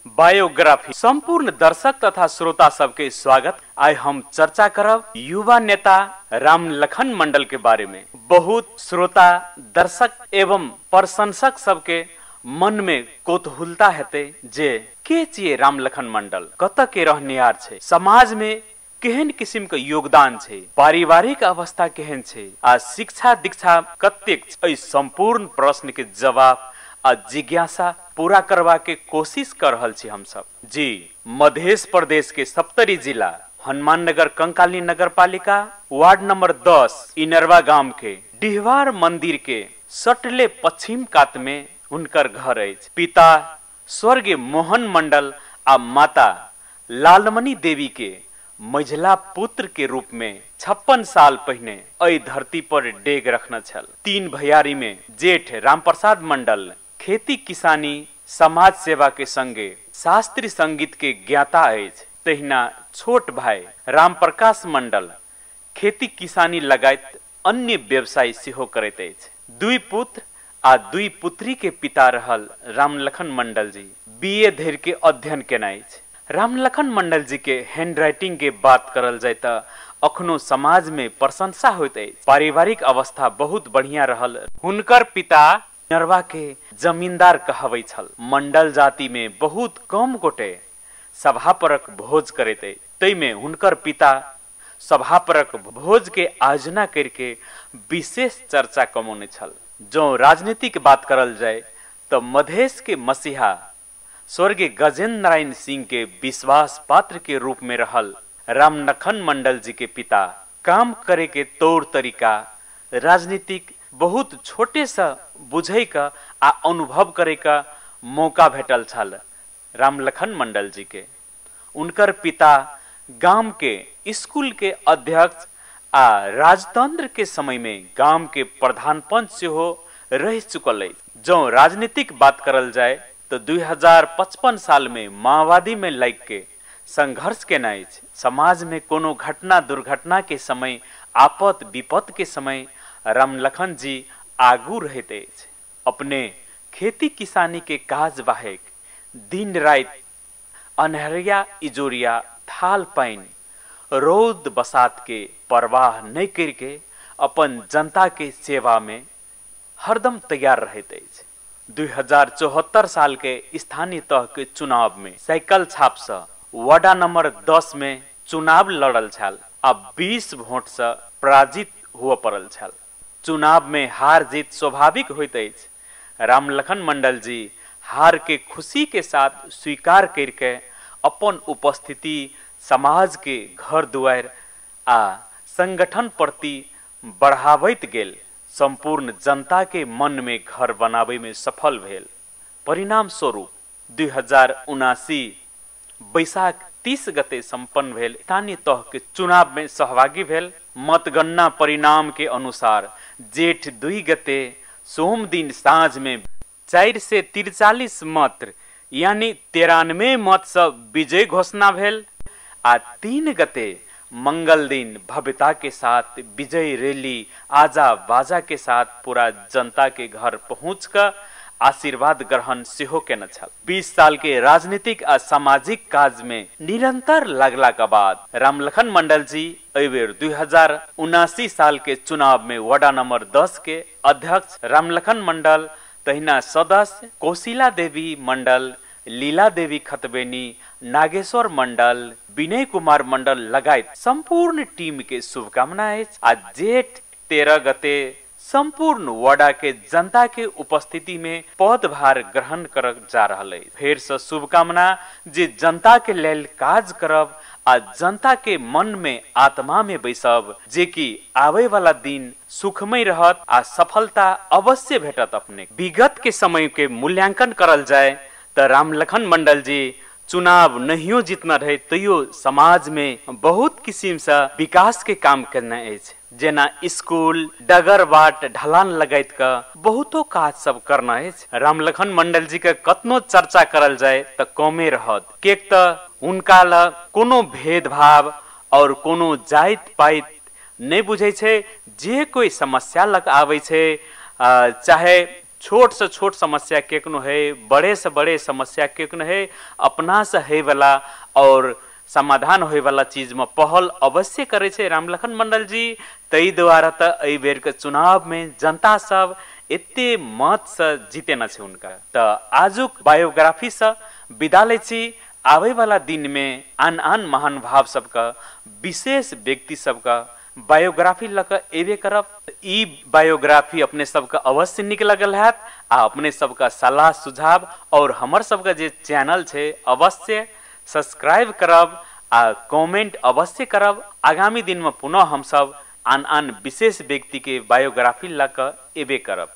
Biography. संपूर्ण दर्शक तथा श्रोता सबके स्वागत। आइ हम चर्चा करब युवा नेता रामलखन मंडल के बारे में। बहुत श्रोता दर्शक एवं प्रशंसक सबके मन में कौतूहलता हेतै जे के छियै रामलखन मंडल, कतऽ के रहनिहार छै, समाज में केहन किसिम के योगदान छै, पारिवारिक अवस्था केहन छै आ शिक्षा दीक्षा कतेक। एहि संपूर्ण प्रश्न के जवाब आ जिज्ञासा पूरा करवा के कोशिश कर रहल छी हम सब। जी, मध्य प्रदेश के सप्तरी जिला हनुमाननगर कंकाली नगर पालिका वार्ड नंबर 10 इनरवा गांव के डिहवार मंदिर के सटले पश्चिम कात में उनकर घर अछि। पिता स्वर्गीय मोहन मंडल आ माता लालमणि देवी के मझिला पुत्र के रूप में 56 साल पहिने एहि धरती पर डेग रखने छल। 3 भैयारी में जेठ रामप्रसाद मंडल खेती किसानी समाज सेवा के संगे शास्त्रीय संगीत के ज्ञाता अछि। तहिना छोट भाई रामप्रकाश मंडल खेती किसानी लगायत अन्य व्यवसाय सेहो करैत अछि। 2 पुत्र आ 2 पुत्री के पिता रहल रामलखन मंडल जी बीए धरि के अध्ययन केने अछि। रामलखन मंडल जी के हैंडराइटिंग के बात करल जाय त अखनो समाज में प्रशंसा होइत अछि। पारिवारिक अवस्था बहुत बढ़िया रहल। हुनकर पिता नरवा के जमींदार कहबै छल। मंडल जाति में बहुत कम गोटे सभापरक भोज करैत अछि, तैमे हुनकर पिता सभापरक भोज के आयोजना करके विशेष चर्चा कमौने छल। जो राजनीतिक बात करल जाय तो मधेश के मसीहा स्वर्गीय गजेंद्र नारायण सिंह के विश्वास पात्र के रूप में रहल रामलखन मंडल जी के पिता काम करे के तौर तरीका राजनीतिक बहुत छोटे से बुझे का आ अनुभव करे का मौका भेटल छल रामलखन मंडल जी के। उनकर पिता गांव के स्कूल के अध्यक्ष आ राजतंत्र के समय में गांव के प्रधान पंच सेहो रह चुकल अछि। जो राजनीतिक बात करल जाय तो 2055 साल में माओवादी में लग के संघर्ष केने अछि। समाज में कोनो घटना दुर्घटना के समय आपद विपद के समय रामलखन जी आगू रहते अछि। अपने खेती किसानी के काज बाहेक दिन राति अन्हरिया इजोरिया थाल पानि रौद बसात के परवाह नहीं करके अपन जनता के सेवा में हरदम तैयार रहते अछि। 2074 साल के स्थानीय तह के चुनाव में साइकिल छाप से वार्डा नंबर 10 में चुनाव लड़ल छल आ 20 वोट से पराजित हुआ पड़ल छल। चुनाव में हार जीत स्वाभाविक होइत अछि। रामलखन मंडल जी हार के खुशी के साथ स्वीकार करके अपन उपस्थिति समाज के घर दुआर आ संगठन प्रति बढ़ावैत गेल। संपूर्ण जनता के मन में घर बनावे में सफल भेल। परिणाम स्वरूप 2079 बैसाख 30 गते संपन्न भेल स्थानीय तह के चुनाव में सहभागी भेल। मतगणना परिणाम के अनुसार जेठ 2 गते सोम दिन साँझ में 443 मत यानी 93 मत से विजय घोषणा भेल आ 3 गते मंगल दिन भव्यता के साथ विजय रैली आजा बाजा के साथ पूरा जनता के घर पहुँच कर आशीर्वाद ग्रहण सेहो केने छल। 20 साल के राजनीतिक आ सामाजिक काज में निरंतर लगला के बाद रामलखन मंडल जी एहि 2079 साल के चुनाव में वार्डा नंबर 10 के अध्यक्ष रामलखन मंडल तहिना सदस्य कौशिला देवी मंडल, लीला देवी खतबेनी, नागेश्वर मंडल, विनय कुमार मंडल लगायत संपूर्ण टीम के शुभकामना अछि। आ जेठ 13 गते संपूर्ण वार्डा के जनता के उपस्थिति में पदभार ग्रहण कर जा रहल अछि। फेर से शुभकामना जे जनता के लेल काज करब आ जनता के मन में आत्मा में बैसब, जे कि आवे वाला दिन सुखमय रहत आ सफलता अवश्य भेटत। अपने विगत के समय के मूल्यांकन करल जाय तो रामलखन मंडल जी चुनाव नहियो जीतना रहे तैयो समाज में बहुत किसिम से विकास के काम करना अछि। जेना स्कूल डगर बाट ढलान लगायत के बहुतो काज सब करना अछि। रामलखन मंडल जी के कतनो चर्चा करल जाय त कमे रहत, किएक त उनका ल कोनो भेदभाव और कोनो जाति पाति नहीं बुझै छै। जे कोई समस्या लग आबै छै, चाहे छोट से छोट समस्या केकनो है, बड़े से बड़े समस्या केकनो है, अपना से है वाला और समाधान होय वाला चीज में पहल अवश्य करे छै रामलखन मंडल जी। तै द्वारा त एहि बेर के चुनाव में जनता सब एते मत से जीतेना छै उनका। त आजुक बायोग्राफी से विदा लै छी। आवे वाला दिन में आन आन महान भाव सबका, विशेष व्यक्ति सबका बायोग्राफी लऽ एबे करब। ई बायोग्राफी अपने सबके अवश्य नीक लगल हैत आ अपने सबका सलाह सुझाव और हमर सबके जे चैनल छै अवश्य सब्सक्राइब करब आ कमेंट अवश्य करब। आगामी दिन में पुनः हम सब आन आन विशेष व्यक्ति के बायोग्राफी लऽ एबे करब।